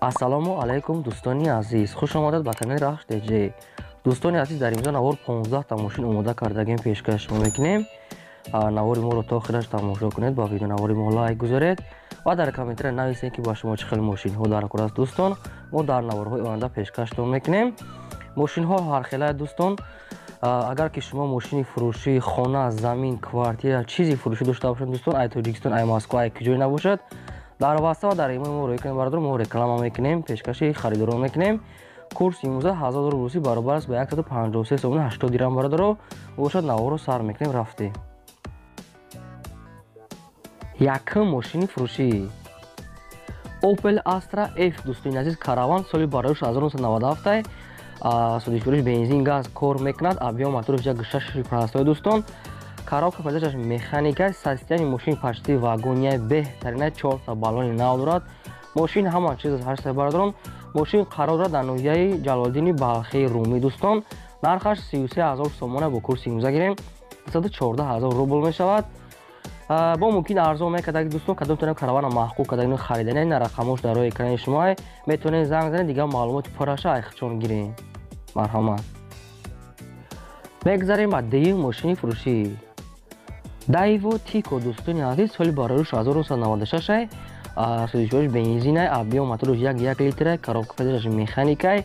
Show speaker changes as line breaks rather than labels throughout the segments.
Ассалому алайкум, дӯстони азиз, хуш омадед ба канали Рахш ТЖ. Дӯстони азиз, дар имрӯза навор 15 та мошин омода кардагем, пешкаш шумо мекунем. Навори моро то охираш тамошо кунед, ба видеонавори мо лайк гузоред ва дар комментария нависед, ки ба шумо чӣ хел мошинҳо даркор аст. Дӯстон, мо дар наворҳои оянда пешкаштон мекунем. Мошинҳо ҳархелая, дӯстон. Агар ки шумо мошини фурӯшӣ, хона, замин, квартира, чизи фурӯшӣ дошта бошед, дӯстон, ай Тоҷикистон, ай Москва, ай куҷое набошад, дар ватсап ва дар имои мо рӯй кунед, бародар, мо реклама мекунем, пешкаши харидорон мекунем. Курси имрӯза 1000 рубл русӣ баробар аст ба 153 сомони 80 дирам, бародаро. Бошад, наворро сар мекунем, рафтем. Якум мошини фурӯшӣ Opel Astra F, дӯстони азиз, караван, соли бароиш 1997, содишфурӯш, бензин, газ кор мекунад, объём мотораш 1,6 простой, дӯстон, коробка передачаш механика, состояние мошин почти вагония, беҳтарина, чорта баллони нав дорад мошин, ҳама чиз ҳаста, бародарон. Мошин қарор дорад дар ноҳияи Ҷалолиддини Балхии Румӣ, дӯстон. Нархаш 33 000 сомона, бо курси имрӯза гирем, 214 000 рубл мешавад. Бо мумкин арзон мекардаги, дӯстон. Кадомтонам каравана маҳқуқ кардаги, харидани, на рақамош дар рӯи экрани шумо, метавонед занг занед, дигар маълумоти пурраша айхчон гирем. Марҳамат. Мегзарем ба дуюм мошини фурӯшӣ Дайво Тико, дӯстони азиз, соли бароиш 1996, содишош бензинай, объём мотораш 1,1 литра, коробка передачаш механикай,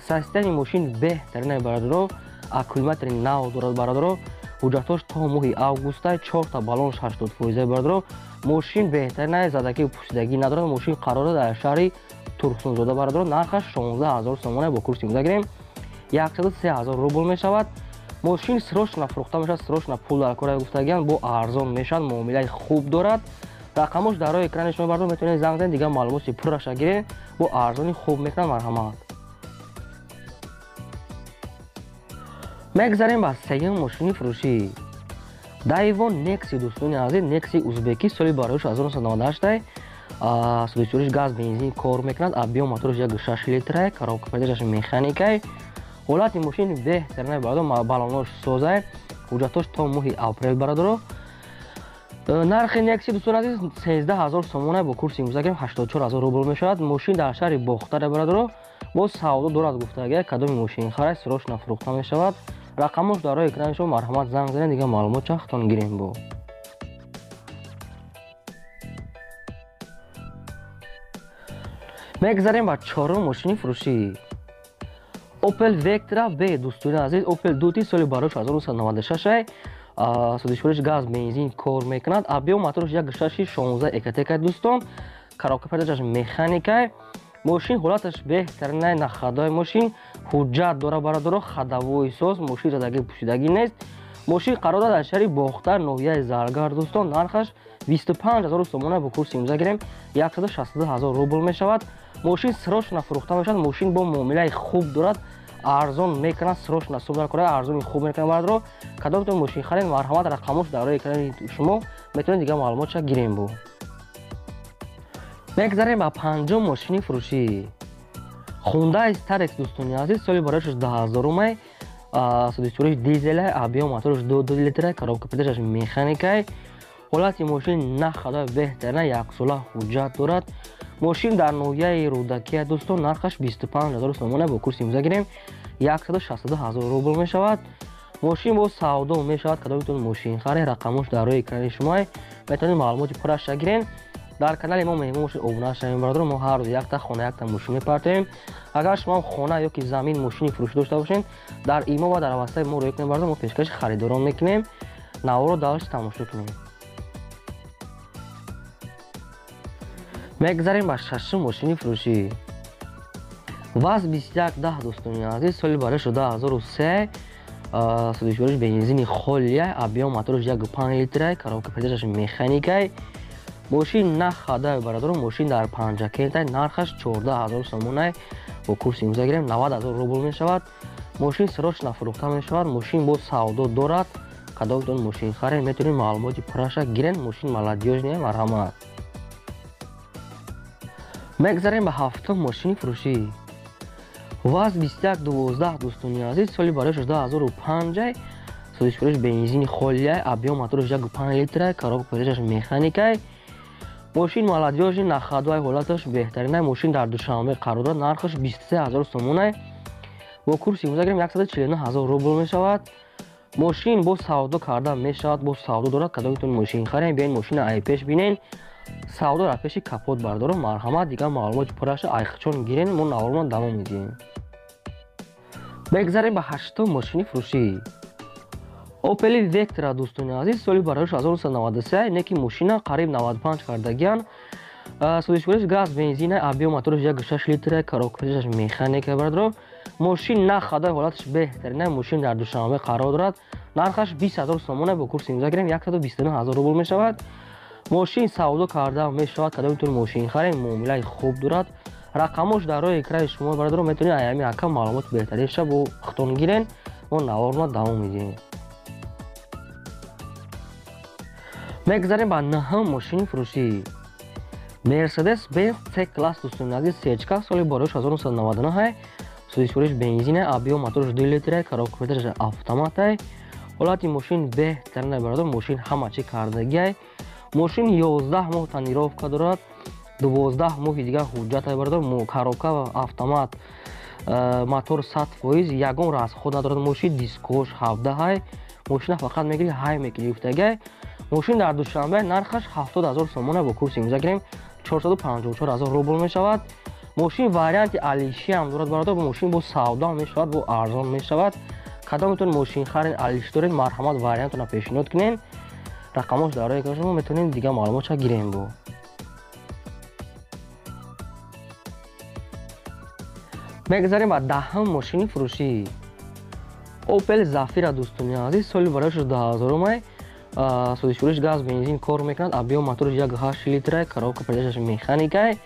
состояние мошин беҳтаринай, бародаро, аккумулятори нав дорад, бародаро, ҳуҷҷатҳош то моҳи августай, чорта баллонш 80%, бародаро. Мошин беҳтаринай, задагӣ пусидагӣ надорад. Мошин қарор дорад дар шаҳри Турсунзода, бародаро. Нархаш 16 000 сомона, бо курси имрӯза гирем, 103 000 рубл мешавад. Мошин срочно фурӯхта мешавад, срочно пул дар кора гуфтагиан, бо арзон мешавад, муомилаи хуб дорад. Рақамош дар рӯи экрани шумо, бардор, метавонед занг занед, дигар маълумоти пурраша гиред, бо арзони хуб мекунад. Марҳамат. Мегзарем ба сеюм мошини фурӯшӣ Дайво Некси, дӯстони азиз, Некси узбекӣ, соли бароиш 1998, содишфурӯш, газ, бензин кор мекунад, объём мотораш 1,6 литра, коробка передачаш механикай, ҳолати мошин беҳтарина, бародор, баллонош созай, ҳуҷҷатҳош то моҳи апрел, бародаро. Нархи Некси, дӯстони азиз, 13 000 сомона, бо курси имрӯза гирем, 84 000 рубл мешавад. Мошин дар шаҳри Бохтаре, бародаро, боз савдо дорад гуфтага. Кадоми мошин харай, срочно фурӯхта мешавад. Рақамош дар рӯи экрани шумо, марҳамат, занг занед, дигар маълумот чахтон гирем. Бо мегзарем ба чорум мошини фурӯшӣ Opel Vectra B, дӯстони азиз, Opel Duty, соли барош 1996, содишфурӯш, газ, бензин кор мекунад, объём мотораш 1,6 16 Ecotec, дӯстон, коробка передачаш механикай. Мошин ҳолаташ беҳтаринай, нахадои мошин, ҳуҷҷат дора, бародаро, ходовой соз, мошин задагӣ пӯшидагӣ нест. Мошин қарор дорад дар шаҳри Бохтар, ноҳияи Заргар, дӯстон. Нархаш 25 000 сомона, бо курси имрӯза гирем, 162 000 рубл мешавад. Мошин срочно фурӯхта мешавад, мошин бо муомилаи хуб дорад, арзон мекунад, срочно сум дар кора, арзони хуб мекунад, бародаро. Кадомтон мошин харед, марҳамат, рақамош дар рӯи экрани шумо, метавонед дигар маълумотша гирем. Бо мегзарем ба панҷум мошини фурӯшӣ Хундай Старекс, дӯстони азиз, соли бароиш 2000-умай, содишфурӯш, дизелай, объём мотораш 2,2 литра, коробка передачаш механикай, ҳолати мошин нахадои беҳтарина, яксола ҳуҷҷат дорад. Мошин дар ноҳияи Рӯдакия, дӯстон. Нархаш 25 000 сомона, бо курси имрӯза гирем, 162 000 рубл мешавад. Мошин бо савдо мешавад. Кадомитон мошин харе, рақамош дар рӯи экрани шумо, метавонед маълумоти пурраша гирен. Дар канали мо меҳмон бошед, обуна шавем, бародаро. Мо ҳар рӯз якта хона, якта мошин мепартоем. Агар шумо хона ё ки замин, мошини фурӯшӣ дошта бошед, дар имо ва дар ватсапи мо рӯй кунед, бародаро, мо пешкаши харидорон мекунем. Наворро дальше тамошо кунем. Мегзарем ба шашум мошини фурӯшӣ ВАЗ 2110, дӯстони азиз, соли барои 2003, содишфурӯш, бензини холия, объём мотораш 1,5 литра, коробка передачаш механикай. Мошин нахадай, бародаро. Мошин дар Панҷакентай, нархаш 14 000 сомонай, бо курси имрӯза гирем, 90 000 рубл мешавад. Мошин срочно фурӯхта мешавад, мошин бо савдо дорад. Кадомтон мошин харед, метавонед маълумоти пурраша гирен. Мошин молодёжный. Марҳамат. Мегзарем ба ҳафтум мошини фурӯшӣ ВАЗ 2112, дӯстони азиз, соли барои 2005, содишфурӯш, бензини холия, объём мотораш 1,5 литра, коробка передачаш механикай. Мошин молодёжи нахадвай ҳолаташ беҳтаринай. Мошин дар Душанбе қарор дорад. Нархаш 23 000 сомонай. Бо курси имрӯза гирем 149 000 рубл мешавад. Мошин бо савдо карда мешавад, бо савдо дорад. Кадомитон мошин харем, биёин мошина ай пеш бинен. Савдо дар пеши капот бардорам. Марҳамат, дигар маълумоти пурраша айхчон гирен, мо наворона давом медиҳем. Бегзарем ба ҳаштум мошини фурӯшӣ. Opel Vectra дӯстони азиз, соли барои 1993, не ки мошина қариб 95 кардагиян. Сӯзишвориш газ, бензина, объём мотораш 1,6 литра, коробкаш механика бардоро. Мошин на хадай ҳолаташ беҳтарина. Мошин дар Душанбе қарор дорад. Нархаш 20 000 сомона, бо курси имрӯза гирем 129 000 рубл мешавад. Мошин савдо карда мешавад. Кадомитон мошин харем, муомилаи хуб дорад. Рақамош дар рӯи экрани шумо бардоро, метавонед аями ака маълумоти беҳтаринша бо худтон гирен. Мо наворона давом медиҳем. Мегзарем ба наҳум мошини фурӯшӣ. Mercedes Benz C-класс дӯстони азиз, сечка, соли барои 1999, сӯзишвориш бензина, объём мотораш 2 литра, коробка передач автоматай. Ҳолати мошин беҳтарин бародар, мошин ҳама чӣ кардагиай. Мошин 11 моҳ тонировка дорад, 12 моҳи дигар ҳуҷҷат бародар, коробка автомат, мотор 100%, ягон расход надорад мошин, дискош 17. Мошина фақат мегири, ҳай мекунӣ гуфтагиай. Мошин дар Душанбе, нархаш 70 000 сомона, бо курси имрӯза гирем 454 000 рубл мешавад. Мошин варианти алиши ҳам дорад бародар, мошин бо савдо мешавад, бо арзон мешавад. Кадомитон мошин харен, алиш доред, марҳамат, вариантона пешниҳод кунен. Рақамош дар рӯи экрани шумо, метавонед дигар маълумотша гирем. Бо мегзарем ба даҳум мошини фурӯшӣ. Opel Zafira дӯстони азиз, соли барои 2000, сӯзишвориш газ, бензин кор мекунад, объём мотораш 1,8 литра, коробка передачаш механикай.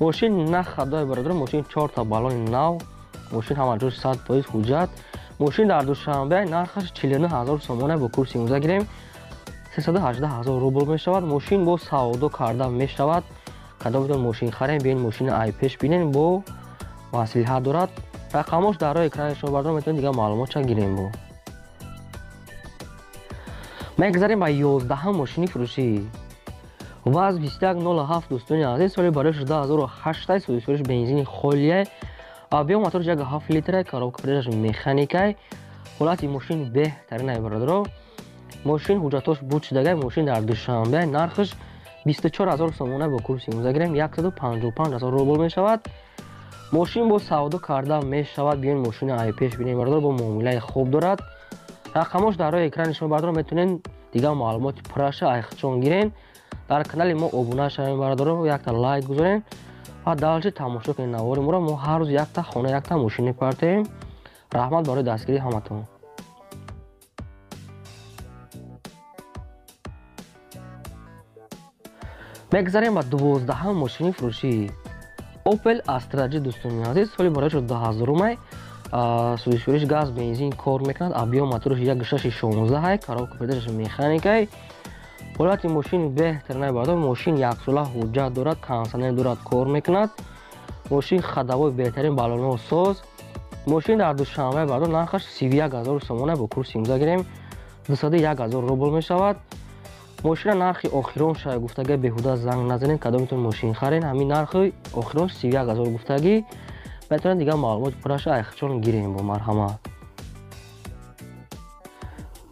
Мошин на хадой бародар, мошин чорта баллони нав, мошин ҳама ҷош 100% ҳуҷҷат. Мошин дар Душанбе, нархаш 49 000 сомона, бо курси имрӯза гирем 318 000 рубл мешавад. Мошин бо савдо карда мешавад. Кадомитон мошин харем, биёин мошина ай пеш бинен, бо маслиҳат дорад. Рақамош дар рӯи экрани шумо бардор, метавонед дигар маълумотша гирем. Бо мегзарем ба 11-ум мошини фурӯшӣ. ВАЗ 2107 дӯстони азиз, соли барои 2008, сӯзишвориш бензини холия, объём мотораш 1,7 литра, коробка передач механикай. Ҳолати мошин беҳтаринай бародаро. Мошин ҳуҷҷатош буд шудагай. Мошин дар Душанбе, нархаш 24 000 сомона, бо курси имрӯза гирем 155 000 рубл мешавад. Мошин бо савдо карда мешавад. Биёин мошина ай пеш бинем бародар, бо муомилаи хуб дорад. Рақамош дар рӯи экрани шумо бародаро, метавонед дигар маълумоти пурраша айхчон гирен. Дар канали мо обуна шавем бародаро, якта лайк гузорем ва дальше тамошо кунед навори моро. Мо ҳар рӯз якта хона, якта мошин мепартоем. Раҳмат барои дастгирии ҳаматон. Мегзарем ба 12-ум мошини фурӯшӣ. Opel Astra J дӯстони азиз, соли барои 2000, сӯзишвориш газ, бензин кор мекунад, объём мотораш 1,6 16, коробка передач механикай. Ҳолати мошин беҳтаринай бародар, мошин яксола ҳуҷҷат дорад, кондитсионер дорад, кор мекунад. Мошин ходовой беҳтарин, баллонҳо соз. Мошин дар Душанбе бародар, нархаш 31 000 сомона, бо курси имрӯза гирем 201 000 рубл мешавад. Мошина нархи охирон шая гуфтагӣ, беҳуда занг назанед. Кадомитон мошин харен, ҳамин нархи охирон 31 000 гуфтагӣ, метавонед дигар маълумоти пурраша айхчон гирем, бо марҳамат.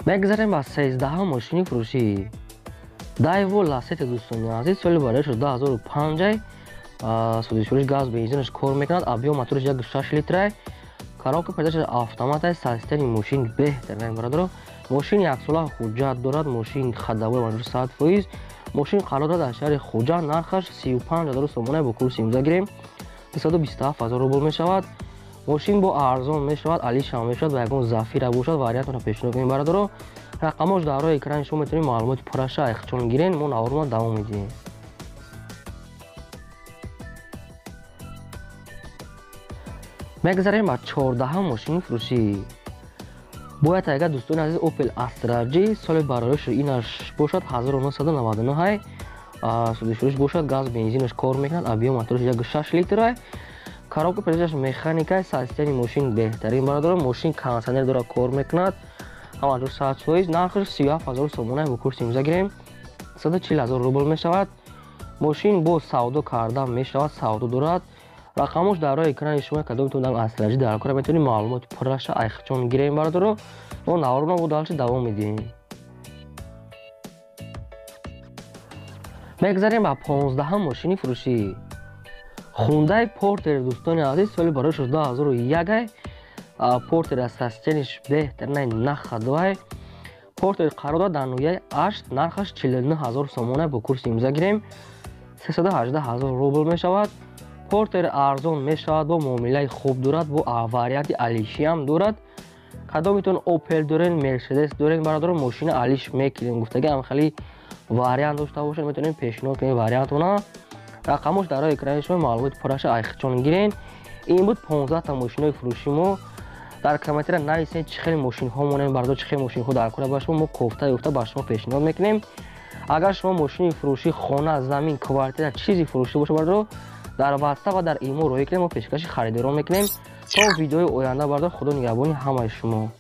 Мегзарем ба 13-ум мошини фурӯшӣ. Daewoo Lacetti дӯстони азиз, соли барои 2005, сӯзишвориш газ, бензинаш кор мекунад, объём мотораш 1,6 литра, коробка передач автоматай. Состояние мошин беҳтарин бародаро, мошин яксола ҳуҷҷат дорад, мошин ходовой манҷур 100%. Мошин қарор дорад дар шаҳри Хуҷанд, нархаш 35 000 сомона, бо курси имрӯза гирем 227 000 рубл мешавад. Мошин бо арзон мешавад, алишам мешавад ва ягон Зафира бошад, вариантона пешниҳод кунем бародаро. Рақамош дар рӯи экрани шумо, метавонед маълумоти пурраша айхчон гирен. Мо наворона давом медиҳем. Мегзарем ба 14-ум мошини фурӯшӣ. Бояд агар дӯстони азиз, Opel Astra J, соли бароиш инаш бошад 1999, сӯзишвориш бошад газ, бензинаш кор мекунад, объём мотораш 1,6 литра, коробка передач механика. Состояние мошин беҳтарин бародаро, мошин кондитсионер дорад, кор мекунад, ҳама ҷо 100%. Нархаш 37 000 сомона, бо курси имрӯза гирем 140 000 рубл мешавад. Мошин бо савдо карда мешавад, савдо дорад. Рақамош дар рои экрани шумо, кадомтон асраҷи дар кора метавонед маълумоти пурраша айхчон гирем бародаро. Мо наворона бо дальше давом медиҳем. Мегзарем ба 15-ҳам мошини фурӯшӣ. Хундай Портер дӯстони азиз, соли барои 2001. Портер аз састениш беҳтаринай нахадвай. Портер қарор дорад дар ноҳияи 8, нархаш 49 000 сомона, бо курси имза гирем 318 000 рубл мешавад. Портер арзон мешавад, бо муомилаи хуб дорад, бо варианти алишиам дорад. Кадомитон Опел дорен, Мерседес дорен бародаро, мошина алиш мекунем гуфтаги ам хеле вариант дошта бошед, метавонем пешниҳод кунем вариантона. Рақамош дар рои экрани шумо, маълумоти пурраша айхчон гирен. Ин буд 15 та мошинои фурӯши мо. Дар комментария нависед чӣ хеле мошинҳо монем бародаро, чӣ хеле мошинҳо дар кора ба шумо, мо кофта ёфта ба шумо пешниҳод мекунем. Агар шумо мошини фурӯшӣ, хона, замин, квартира, чизи фурӯшӣ бошад бародаро, дар WhatsApp ва дар имо роҳӣ кунем, мо пешкаши харидорон мекунем. То видеои оянда бародаро, худо нигаҳбони ҳамаи шумо.